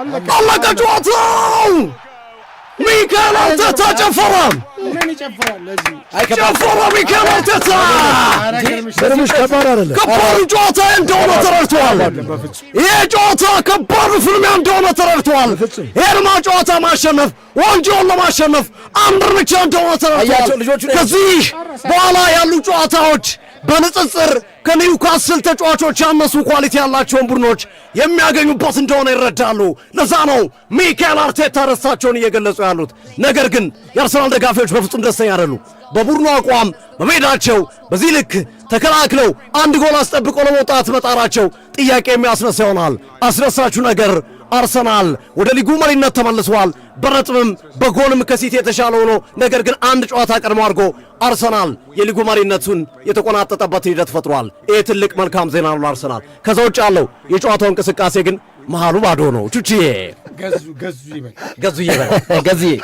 አለቀ ጨዋታው። ሚካኤል አርቴታ ጨፈረ፣ ምን ይጨፍራል ለዚህ? ጨፈረ ሚካኤል አርቴታ። ኧረ ግርምሽ፣ ግርምሽ ከባድ አይደለም። ከባዱ ጨዋታ እንደሆነ ተረድተዋል። ይሄ ጨዋታ ከባዱ ፍልሚያ እንደሆነ ተረድተዋል። ይሄንማ ጨዋታ ማሸነፍ ዋንጫውን ለማሸነፍ አንድ እርምጃ እንደሆነ ተረድተዋል። አያቸው ልጆቹን። ከዚህ በኋላ ያሉ ጨዋታዎች በንጽጽር ከኒውካስል ተጫዋቾች ያነሱ quality ያላቸውን ቡድኖች የሚያገኙበት እንደሆነ ይረዳሉ። ለዛ ነው ሚካኤል አርቴታ ደስታቸውን እየገለጹ ያሉት። ነገር ግን የአርሰናል ደጋፊዎች በፍጹም ደስተኛ አይደሉም። በቡድኑ አቋም በሜዳቸው በዚህ ልክ ተከላክለው አንድ ጎል አስጠብቀው ለመውጣት መጣራቸው ጥያቄ የሚያስነሳ ይሆናል። አስደሳቹ ነገር አርሰናል ወደ ሊጉ መሪነት ተመልሷል። በነጥብም በጎልም ከሲቲ የተሻለ ሆኖ ነገር ግን አንድ ጨዋታ ቀድሞ አድርጎ አርሰናል የሊጉ መሪነቱን የተቆናጠጠበት ሂደት ፈጥሯል። ይህ ትልቅ መልካም ዜና ነው ለአርሰናል። ከዛ ውጭ ያለው የጨዋታው እንቅስቃሴ ግን መሃሉ ባዶ ነው። ቹቺዬ። ገዙ ገዙ ይበል። ገዙ ይበል። ገዝዬ።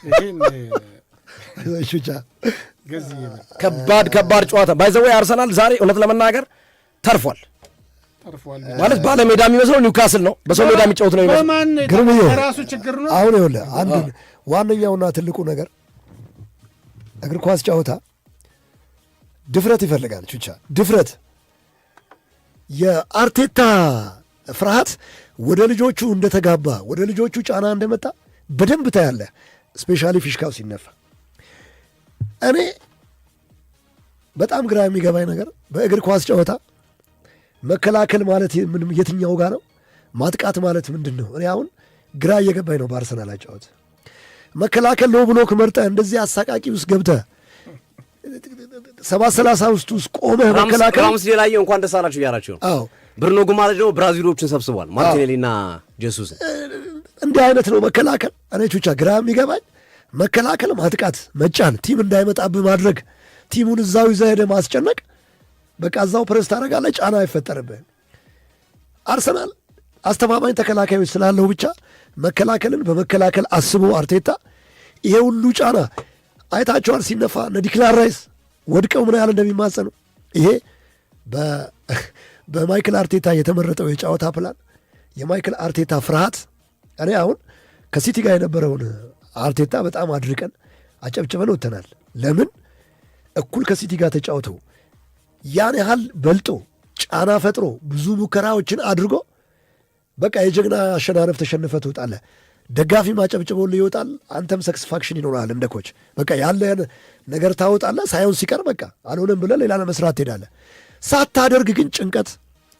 ይሄን ቹቻ። ገዙ ይበል። ከባድ ከባድ ጨዋታ by the way አርሰናል ዛሬ እውነት ለመናገር ተርፏል። ተርፏል። ማለት ባለሜዳ የሚመስለው ኒውካስል ነው። በሰው ሜዳ የሚጫወት ነው የሚመስለው። በማን ግርምዬ፣ የራሱ ችግር ነው። አሁን ይኸውልህ፣ አንድ ዋነኛውና ትልቁ ነገር እግር ኳስ ጨዋታ ድፍረት ይፈልጋል። ቹቻ፣ ድፍረት። የአርቴታ ፍርሃት ወደ ልጆቹ እንደተጋባ፣ ወደ ልጆቹ ጫና እንደመጣ በደንብ ታያለህ። Specially ፊሽካው ሲነፋ እኔ በጣም ግራ የሚገባኝ ነገር በእግር ኳስ ጨዋታ መከላከል ማለት የትኛው ጋር ነው? ማጥቃት ማለት ምንድን ነው? እኔ አሁን ግራ እየገባኝ ነው። በአርሰናል አጫወት መከላከል low block መርጠህ እንደዚህ አሳቃቂ ውስጥ ገብተህ 7:30 ውስጥ ቆመህ መከላከል። ራምስዴል ላይ እንኳን ደስ አላችሁ እያላችሁ ነው። ብሩኖ ጉማሬዝ ደግሞ ብራዚሎቹን ሰብስቧል፣ ማርቲኔሊና ጄሱስን። እንዲህ አይነት ነው መከላከል። እኔ ቹቻ ግራ የሚገባኝ መከላከል፣ ማጥቃት፣ መጫን፣ team እንዳይመጣብህ ማድረግ፣ team ኡን እዛው ይዘህ ሄደህ ማስጨነቅ፣ በቃ እዛው ፕሬስ ታደርጋለህ፣ ጫና አይፈጠርብህም። አርሰናል አስተማማኝ ተከላካዮች ስላለው ብቻ መከላከልን በመከላከል አስቦ አርቴታ ይሄ ሁሉ ጫና አይታቸዋል። ሲነፋ እነ ዲክላን ራይስ ወድቀው ምን ያህል እንደሚማጸኑ። ይሄ በማይክል አርቴታ የተመረጠው የጨዋታ ፕላን፣ የማይክል አርቴታ ፍርሃት። እኔ አሁን ከሲቲ ጋር የነበረውን አርቴታ በጣም አድርቀን አጨብጭበን ወጥተናል። ለምን እኩል ከሲቲ ጋር ተጫውተው ያን ያህል በልጦ ጫና ፈጥሮ ብዙ ሙከራዎችን አድርጎ በቃ የጀግና አሸናነፍ ተሸንፈህ ትወጣለህ። ደጋፊ ማጨብጭቦልህ ይወጣል። አንተም satisfaction ይኖርሃል እንደ coach። በቃ ያለህን ነገር ታወጣለህ። ሳይሆን ሲቀር በቃ አልሆነም ብለህ ሌላ ለመስራት ትሄዳለህ። ሳታደርግ ግን ጭንቀት፣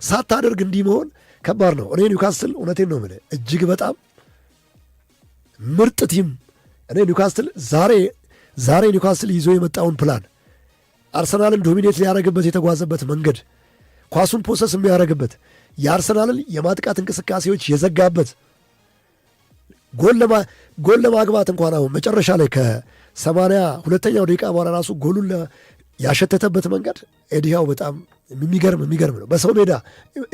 ሳታደርግ እንዲህ መሆን ከባድ ነው። እኔ ኒውካስትል እውነቴን ነው የምልህ እጅግ በጣም ምርጥ team። እኔ ኒውካስትል ዛሬ ዛሬ ኒውካስትል ይዞ የመጣውን ፕላን፣ አርሰናልን dominate ሊያደርግበት የተጓዘበት መንገድ፣ ኳሱን possess የሚያደርግበት፣ የአርሰናልን የማጥቃት እንቅስቃሴዎች የዘጋበት፣ ጎል ለማግባት እንኳን አሁን መጨረሻ ላይ ከ82ኛው ደቂቃ በኋላ ራሱ ጎሉን ያሸተተበት መንገድ ኤዲ ሃው በጣም የሚገርም የሚገርም ነው። በሰው ሜዳ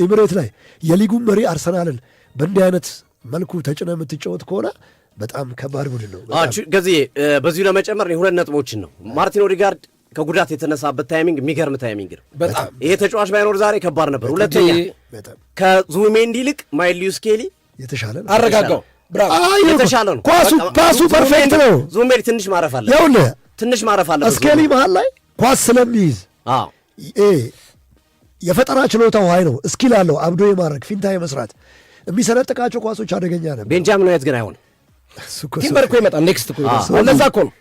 ኤሚሬት ላይ የሊጉን መሪ አርሰናልን በእንዲህ አይነት መልኩ ተጭነህ የምትጫወት ከሆነ በጣም ከባድ ቡድን ነው። በጣም። ገዚህ በዚሁ ለመጨመር እኔ ሁለት ነጥቦችን ነው። ማርቲን ኦዲጋርድ ከጉዳት የተነሳበት timing የሚገርም timing ነው። በጣም። ይሄ ተጫዋች ባይኖር ዛሬ ከባድ ነበር። ሁለተኛ በጣም ከዙቢሜንዲ ይልቅ ማይልስ ሉዊስ ስኬሊ የተሻለ ነው። አረጋጋው፣ bravo። አይ፣ የተሻለ ነው። ኳሱ በቃ ፓሱ perfect ነው። ዙቢሜንዲ ትንሽ ማረፍ አለ። ይኸውልህ ትንሽ ማረፍ አለ። ስኬሊ መሀል ላይ ኳስ ስለሚይዝ የፈጠራ ችሎታው high ነው። Skill አለው። አብዶ የማድረግ፣ ፊንታ የመስራት፣ የሚሰነጥቃቸው ኳሶች አደገኛ ነበር። ቤንጃሚን ዋይት ግን አይሆንም። እሱ እኮ ቲምበር እኮ ይመጣል next እኮ ይመጣል። ለዛ እኮ ነው፣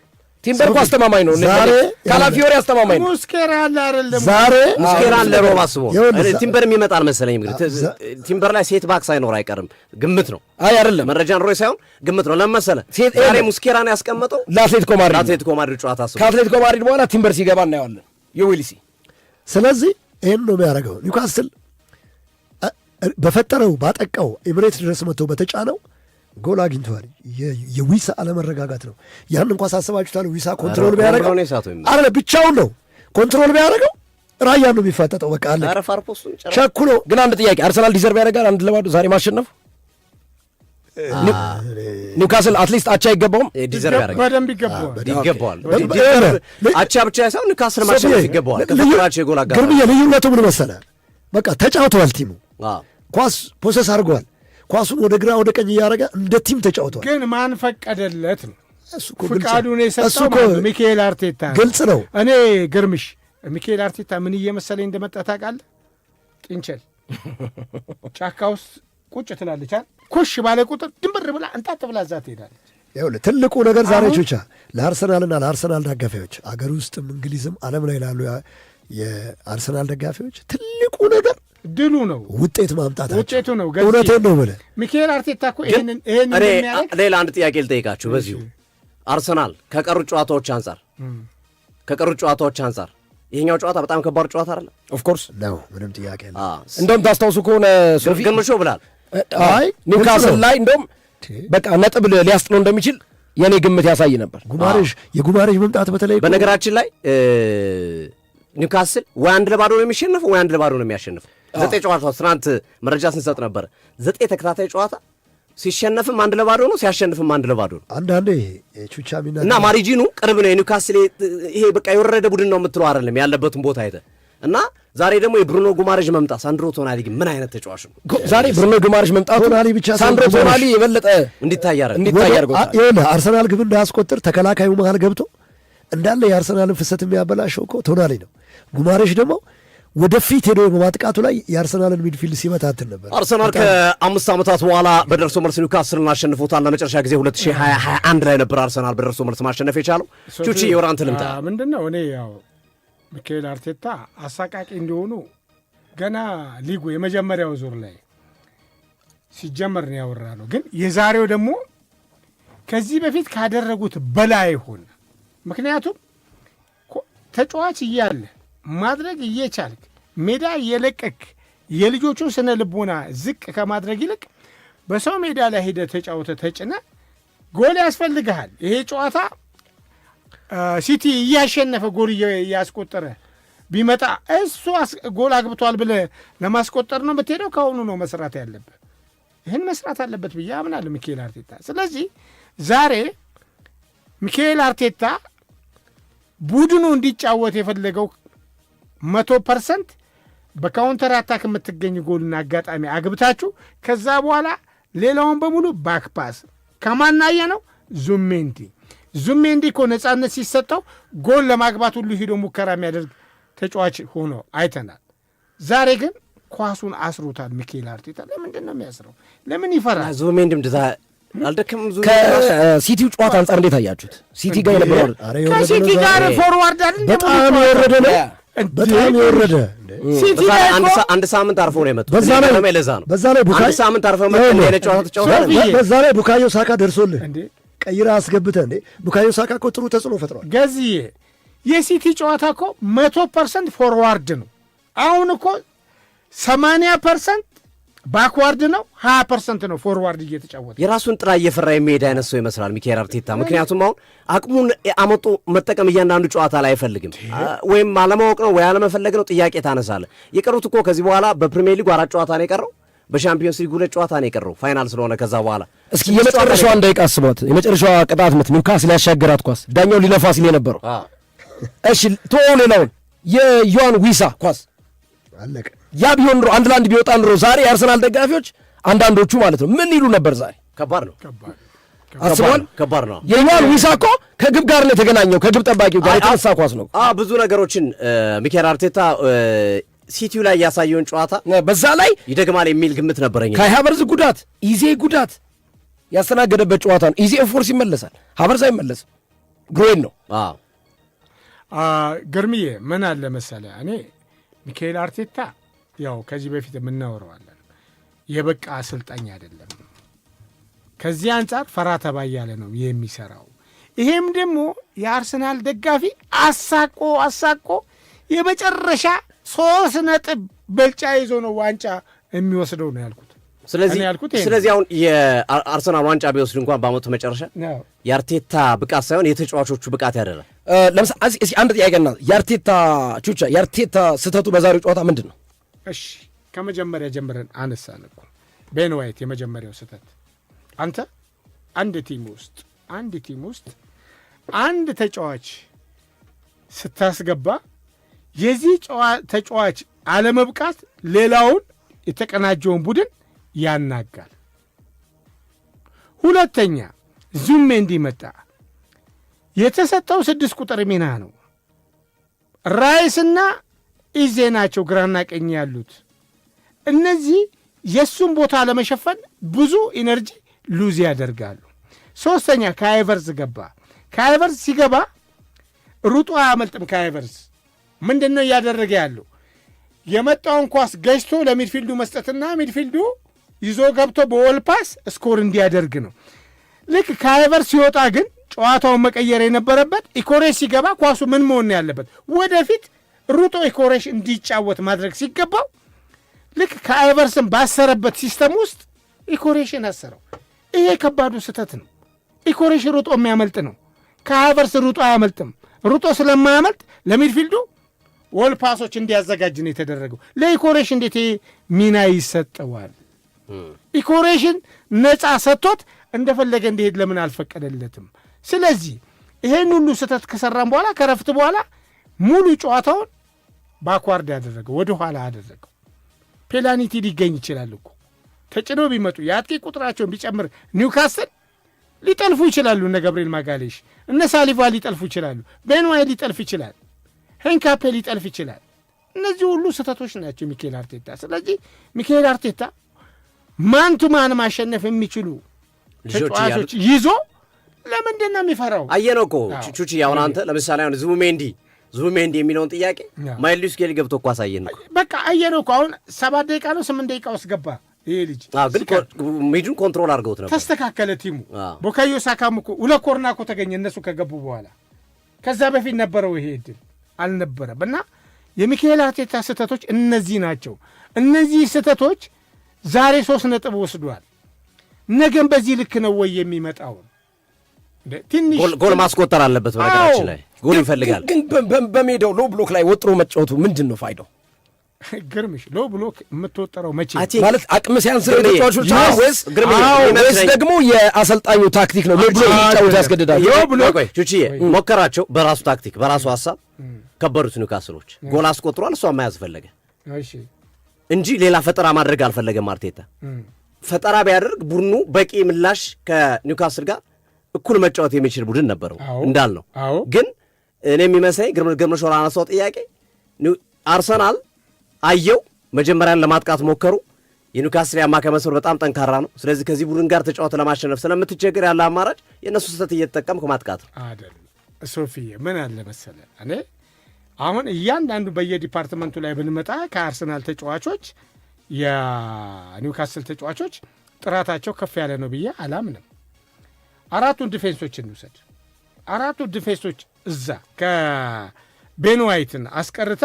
ቲምበር እኮ አስተማማኝ ነው። ዛሬ ካላፊዮሪ አስተማማኝ ነው። ሙስኬራ አለ አይደለም? ዛሬ ሙስኬራን ለሮብ አስቦ ይኸውልህ እኔ ቲምበር የሚመጣ አልመሰለኝም። እንግዲህ ቲምበር ላይ set back ሳይኖር አይቀርም። ግምት ነው። አይ አይደለም። መረጃ ኖሮ ሳይሆን ግምት ነው። ለምን መሰለህ? ዛሬ ሙስኬራን ያስቀመጠው ለአትሌቲኮ ማድሪድ ነው። ለአትሌቲኮ ማድሪድ ጨዋታ አስቦ። ከአትሌቲኮ ማድሪድ በኋላ ቲምበር ሲገባ እናየዋለን። You will see። ስለዚህ ይህን ነው የሚያደርገው። ኒውካስትል በፈጠረው፣ ባጠቃው፣ ኤሚሬትስ ድረስ መጥቶ በተጫነው ጎል አግኝተዋል። የዊሳ አለመረጋጋት ነው። ያን እንኳ ሳስባችሁታል። ዊሳ control ቢያደርገው ነው የሳተው የሚመስለው። አለ ብቻውን ነው፣ control ቢያደርገው ራያን ነው የሚፋጠጠው። በቃ አለ። ኧረ far post ኡን ጨረሰ። ቸኩሎ። ግን አንድ ጥያቄ፣ አርሰናል deserve ያደርጋል 1-0 ዛሬ ማሸነፍ? ኒውካስል at least አቻ አይገባውም? Deserve ያደርጋል። በደንብ ይገባዋል። ይገባዋል። አቻ ብቻ ሳይሆን ኒውካስል ማሸነፍ ይገባዋል። ከፈጠራቸው የጎል አጋጣሚ ግርምዬ፣ ልዩነቱ ምን መሰለህ? በቃ ተጫውተዋል። Team ኡ ኳስ possess አድርገዋል። ኳሱን ወደ ግራ ወደ ቀኝ እያደረገ እንደ team ተጫውተዋል። ግን ማን ፈቀደለት ነው? እሱ እኮ ግልጽ ነው። ፍቃዱን እሱ የሰጠው እኮ ማን ነው? ሚካኤል አርቴታ ነው። ግልጽ ነው። እኔ ግርምሽ ሚካኤል አርቴታ ምን እየመሰለኝ እንደመጣ ታውቃለህ? ጥንቸል ጫካ ውስጥ ቁጭ ትላለች አይደል? ኮሽ ባለ ቁጥር ድንብር ብላ እንጣጥ ብላ እዛ ትሄዳለች። ይኸውልህ ትልቁ ነገር ዛሬ አሁን- ቹቻ ለአርሰናልና ለአርሰናል ደጋፊዎች አገር ውስጥም እንግሊዝም ዓለም ላይ ላሉ የአርሰናል ደጋፊዎች ትልቁ ነገር ድሉ ነው፣ ውጤት ማምጣታቸው ውጤቱ ነው። ገዚ እውነቴን ነው የምልህ። ሚካኤል አርቴታ እኮ ግን ይሄንን እኔ የሚያደርግ ሌላ አንድ ጥያቄ ልጠይቃችሁ በዚሁ። አርሰናል ከቀሩት ጨዋታዎች አንጻር ይሄኛው ጨዋታ በጣም ከባድ ጨዋታ አይደለም? Of course። ነው፣ ምንም ጥያቄ የለም። እንደውም ታስታውሱ ከሆነ ሶፊ ግምሾ ብላል። አይ ኒውካስል ግልጽ ነው። ላይ እንደውም በቃ ነጥብ ሊያስጥለው እንደሚችል የኔ ግምት ያሳይ ነበር። ጉማሬሽ የጉማሬሽ መምጣት በተለይ እኮ በነገራችን ላይ ኒውካስል ወይ 1-0 ነው የሚሸነፈው ወይ 1-0 ነው የሚያሸንፈው። ዘጠኝ ጨዋታ፣ ትናንት መረጃ ስንሰጥ ነበረ። 9 ተከታታይ ጨዋታ ሲሸነፍም 1-0 ነው፣ ሲያሸንፍም 1-0 ነው። አንዳንዴ ቹቻ የሚናገር እና margin ኑ ቅርብ ነው። የኒውካስል ይሄ በቃ የወረደ ቡድን ነው የምትለው አይደለም ያለበትን ቦታ አይተህ። እና ዛሬ ደግሞ የብሩኖ ጉማሬዥ መምጣት፣ ሳንድሮ ቶናሊ ግን ምን አይነት ተጫዋች ነው? ዛሬ ብሩኖ ጉማሬሽ መምጣቱ ቶናሊ ብቻ ሳይሆን ሳንድሮ ጉማሬሽ ቶናሊ የበለጠ እንዲታይ ያደረገ እንዲታይ አድርጎታል። ይኸውልህ አርሰናል ግብ እንዳያስቆጥር ተከላካዩ መሀል ገብቶ እንዳለ የአርሰናልን ፍሰት የሚያበላሸው እኮ ቶናሊ ነው። ጉማሬሽ ደግሞ ወደፊት ሄዶ በማጥቃቱ ላይ የአርሰናልን midfield ሲመታትን ነበር። አርሰናል ከ5 ዓመታት በኋላ በደርሶ መልስ ኒውካስልን አሸንፎታል። ለመጨረሻ ጊዜ 2021 ላይ ነበር አርሰናል በደርሶ መልስ ማሸነፍ የቻለው። ቹቺ ወደ አንተ ልምጣ። ምንድን ነው፣ እኔ ያው ሚካኤል አርቴታ አሳቃቂ እንደሆኑ ገና ሊጉ የመጀመሪያው ዙር ላይ ሲጀመር ነው ያወራነው። ግን የዛሬው ደግሞ ከዚህ በፊት ካደረጉት በላይ ሆነ። ምክንያቱም ተጫዋች እያለ ማድረግ እየቻልክ ሜዳ እየለቀክ የልጆቹን ስነ ልቦና ዝቅ ከማድረግ ይልቅ በሰው ሜዳ ላይ ሄደህ ተጫውተህ ተጭነህ ጎል ያስፈልግሃል። ይሄ ጨዋታ ሲቲ እያሸነፈ ጎል እያስቆጠረ ቢመጣ እሱ ጎል አግብቷል ብለህ ለማስቆጠር ነው የምትሄደው። ከአሁኑ ነው መስራት ያለብህ። ይህን መስራት አለበት ብዬ አምናለሁ ሚካኤል አርቴታ። ስለዚህ ዛሬ ሚካኤል አርቴታ ቡድኑ እንዲጫወት የፈለገው 100% በ counter attack የምትገኝ ጎልና አጋጣሚ አግብታችሁ ከዛ በኋላ ሌላውን በሙሉ back pass ከማናየ ነው ዙሜንዲ። ዙሜንዲ እኮ ነጻነት ሲሰጠው ጎል ለማግባት ሁሉ ሂዶ ሙከራ የሚያደርግ ተጫዋች ሆኖ አይተናል። ዛሬ ግን ኳሱን አስሮታል ሚካኤል አርቴታ። ለምንድን ነው የሚያስረው? ለምን ይፈራል? ዙሜንዲም እንደዛ አልደከምም። ዙሜንዲ ራሱ ከሲቲው ጨዋታ አንጻር እንዴት አያችሁት? ሲቲ ጋር የነበረው ኧረ የወረደ ነው ከሲቲ ዛሬ። ጋር forward አይደል እንደ በጣም ሙሉ የወረደ ነው። እንዴ! በጣም የወረደ እንዴ! ሲቲ በዛ ላይ ላይ እኮ አንድ ሳምንት አርፎ ነው የመጡት። በዛ እኔ ላይ ገረመኝ ለዛ ነው። በዛ ላይ ቡካዮ አንድ ሳምንት አርፈ መጥተህ እንዲህ አይነት ጨዋታ ትጫወታለህ? ሶፊዬ! በዛ ላይ ቡካዮ ሳካ ደርሶልህ እንዴ ቀይረህ አስገብተህ እንዴ! ቡካዮ ሳካ እኮ ጥሩ ተጽዕኖ ፈጥሯል። ገዝዬ የሲቲ ጨዋታ እኮ 100% forward ነው። አሁን እኮ 80% backward ነው፣ 20% ነው forward እየተጫወተ። የራሱን ጥላ እየፈራ የሚሄድ አይነት ሰው ይመስላል ሚካኤል አርቴታ። ምክንያቱም አሁን አቅሙን አመጡ መጠቀም እያንዳንዱ ጨዋታ ላይ አይፈልግም። ወይም አለማወቅ ነው ወይ አለመፈለግ ነው፣ ጥያቄ ታነሳለህ። የቀሩት እኮ ከዚህ በኋላ በፕሪሚየር ሊጉ አራት ጨዋታ ነው የቀረው፣ በሻምፒዮንስ ሊግ ሁለት ጨዋታ ነው የቀረው final ስለሆነ ከዛ በኋላ እስኪ የመጨረሻዋን ደቂቃ አስቧት። የመጨረሻዋ ቅጣት ምት ኒውካስል ያሻገራት ኳስ ዳኛው ሊለፋ ሲል የነበረው፣ እሺ ቶ ሌላውን የዮሐን ዊሳ ኳስ አለቀ። ያ ቢሆን ኑሮ 1-1 ቢወጣ ኑሮ ዛሬ የአርሰናል ደጋፊዎች አንዳንዶቹ ማለት ነው ምን ይሉ ነበር ዛሬ? ከባድ ነው። ከባድ። አስበዋል። ከባድ ነው። የዮሐን ዊሳ እኮ ከግብ ጋር ነው የተገናኘው፣ ከግብ ጠባቂው ጋር የተነሳ ኳስ ነው። ብዙ ነገሮችን ሚካኤል አርቴታ ሲቲው ላይ ያሳየውን ጨዋታ በዛ ላይ ይደግማል የሚል ግምት ነበረኝ። ካይ ሃቨርዝ ጉዳት፣ ኢዜ ጉዳት ያስተናገደበት ጨዋታ ነው። ኢዜ of course ይመለሳል፣ ሃቨርዝ አይመለስም። groin ነው። ግርምዬ ምን አለ መሰለ፣ እኔ ሚካኤል አርቴታ ያው ከዚህ በፊት የምናወረዋለን የበቃ አሰልጣኝ አይደለም። ከዚህ አንጻር ፈራ ተባ እያለ ነው የሚሰራው። ይሄም ደግሞ የአርሰናል ደጋፊ አሳቆ አሳቆ የመጨረሻ 3 ነጥብ በልጫ ይዞ ነው ዋንጫ የሚወስደው ነው ያልኩት። ስለዚህ እኔ ያልኩት ይሄ ነው። ስለዚህ አሁን የአርሰናል ዋንጫ ቢወስድ እንኳን በአመቱ መጨረሻ የአርቴታ ብቃት ሳይሆን የተጫዋቾቹ ብቃት ያደላል። ለምሳሌ እስኪ አንድ ጥያቄና የአርቴታ ቹቻ የአርቴታ ስህተቱ በዛሬው ጨዋታ ምንድን ነው? እሺ ከመጀመሪያ ጀምረን አነሳን እኮ። ቤን ዋይት የመጀመሪያው ስህተት፣ አንተ አንድ team ውስጥ አንድ ተጫዋች ስታስገባ የዚህ ተጫዋች አለመብቃት ሌላውን የተቀናጀውን ቡድን ያናጋል። ሁለተኛ ዙቢሜንዲ መጣ። የተሰጠው 6 ቁጥር ሚና ነው። ራይስና ኢዜ ናቸው ግራና ቀኝ ያሉት። እነዚህ የእሱን ቦታ ለመሸፈን ብዙ energy lose ያደርጋሉ። ሶስተኛ ካይ ሃቨርትዝ ገባ። ካይ ሃቨርትዝ ሲገባ ሩጦ አያመልጥም። ካይ ሃቨርትዝ ምንድን ነው እያደረገ ያለው? የመጣውን ኳስ ገጭቶ ለ midfield ኡ መስጠትና midfield ኡ ይዞ ገብቶ በ wall pass score እንዲያደርግ ነው። ልክ ካይ ሃቨርትዝ ሲወጣ ግን ጨዋታውን መቀየር የነበረበት ዮኬሬሽ ሲገባ ኳሱ ምን መሆን ነው ያለበት? ወደፊት ሩጦ ዮኬሬሽ እንዲጫወት ማድረግ ሲገባው ልክ ካይ ሃቨርትዝን ባሰረበት system ውስጥ ዮኬሬሽን አሰረው። ይሄ ከባዱ ስህተት ነው። ዮኬሬሽ ሩጦ የሚያመልጥ ነው። ካይ ሃቨርትዝ ሩጦ አያመልጥም። ሩጦ ስለማያመልጥ ለ midfield ኡ wall pass ኦች እንዲያዘጋጅ ነው የተደረገው። ለዮኬሬሽ እንዴት ሚና ይሰጠዋል? ዮኬሬሽን ነፃ ሰጥቶት እንደፈለገ እንዲሄድ ለምን አልፈቀደለትም? ስለዚህ ይሄን ሁሉ ስህተት ከሰራም በኋላ ከረፍት በኋላ ሙሉ ጨዋታውን backward ያደረገው፣ ወደ ኋላ አደረገው። ፔናልቲ ሊገኝ ይችላል እኮ፣ ተጭኖ ቢመጡ፣ የአጥቂ ቁጥራቸውን ቢጨምር ኒውካስል ሊጠልፉ ይችላሉ። እነ ገብርኤል ማጋሌሽ፣ እነ ሳሊባ ሊጠልፉ ይችላሉ። ቤን ዋይት ሊጠልፍ ይችላል። ሂንካፔ ሊጠልፍ ይችላል። እነዚህ ሁሉ ስህተቶች ናቸው ሚኬል አርቴታ። ስለዚህ ሚኬል አርቴታ man to man ማሸነፍ የሚችሉ ተጫዋቾች ይዞ ለምንድን ነው የሚፈራው? አየነው እኮ ቹቺ። አሁን አንተ ለምሳሌ አሁን ዙቢሜንዲ ዙቢሜንዲ የሚለውን ጥያቄ ማይልስ ሉዊስ ስኬሊ ገብቶ እኮ አሳየን እኮ። በቃ አየነው እኮ። አሁን 7 ደቂቃ ነው 8 ደቂቃ ውስጥ ገባ ይሄ ልጅ። ግን mid ኡን control አድርገውት ነበር። ተስተካከለ team ኡ። ቡካዮ ሳካም እኮ ሁለት corner እኮ ተገኘ እነሱ ከገቡ በኋላ። ከዛ በፊት ነበረው ይሄ እድል አልነበረም። እና የሚካኤል አርቴታ ስህተቶች እነዚህ ናቸው። እነዚህ ስህተቶች ዛሬ 3 ነጥብ ወስዷል። ነገም በዚህ ልክ ነው ወይ የሚመጣው? ትንሽ ጎል ማስቆጠር አለበት። በነገራችን ላይ ጎል ይፈልጋል። ግን በሜዳው low block ላይ ወጥሮ መጫወቱ ምንድን ነው ፋይዳው? ግርምሽ፣ low block የምትወጠረው መቼ ማለት አቅም ሲያንስ ነው የተጫዋቾች ወይስ ደግሞ የአሰልጣኙ ታክቲክ ነው low block እንዲጫወቱ ያስገድዳል? Low block ቹቺዬ ሞከራቸው። በራሱ ታክቲክ በራሱ ሀሳብ ከበዱት ኒውካስሎች። ጎል አስቆጥሯል። እሷ መያዝ ፈለገ እንጂ ሌላ ፈጠራ ማድረግ አልፈለገም አርቴታ። ፈጠራ ቢያደርግ ቡድኑ በቂ ምላሽ ከኒውካስል ጋር እኩል መጫወት የሚችል ቡድን ነበረው እንዳልነው። ግን እኔ የሚመስለኝ ግርምሽ አነሳው ጥያቄ፣ አርሰናል አየው መጀመሪያን ለማጥቃት ሞከሩ። የኒውካስል የአማካይ መስመር በጣም ጠንካራ ነው። ስለዚህ ከዚህ ቡድን ጋር ተጫወተ ለማሸነፍ ስለምትቸገር ያለ አማራጭ የእነሱ ስህተት እየተጠቀምክ ማጥቃት ነው። አይደለም ሶፊዬ፣ ምን አለ መሰለ፣ እኔ አሁን እያንዳንዱ በየ department ኡ ላይ ብንመጣ ከአርሰናል ተጫዋቾች የኒውካስል ተጫዋቾች ጥራታቸው ከፍ ያለ ነው ብዬ አላምንም። አራቱን defense ኦች እንውሰድ። አራቱ defense ኦች እዛ ከቤን ዋይትን አስቀርተ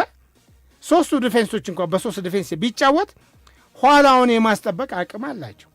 ሶስቱ defense ኦች እንኳን በሶስት defense ቢጫወት ኋላውን የማስጠበቅ አቅም አላቸው።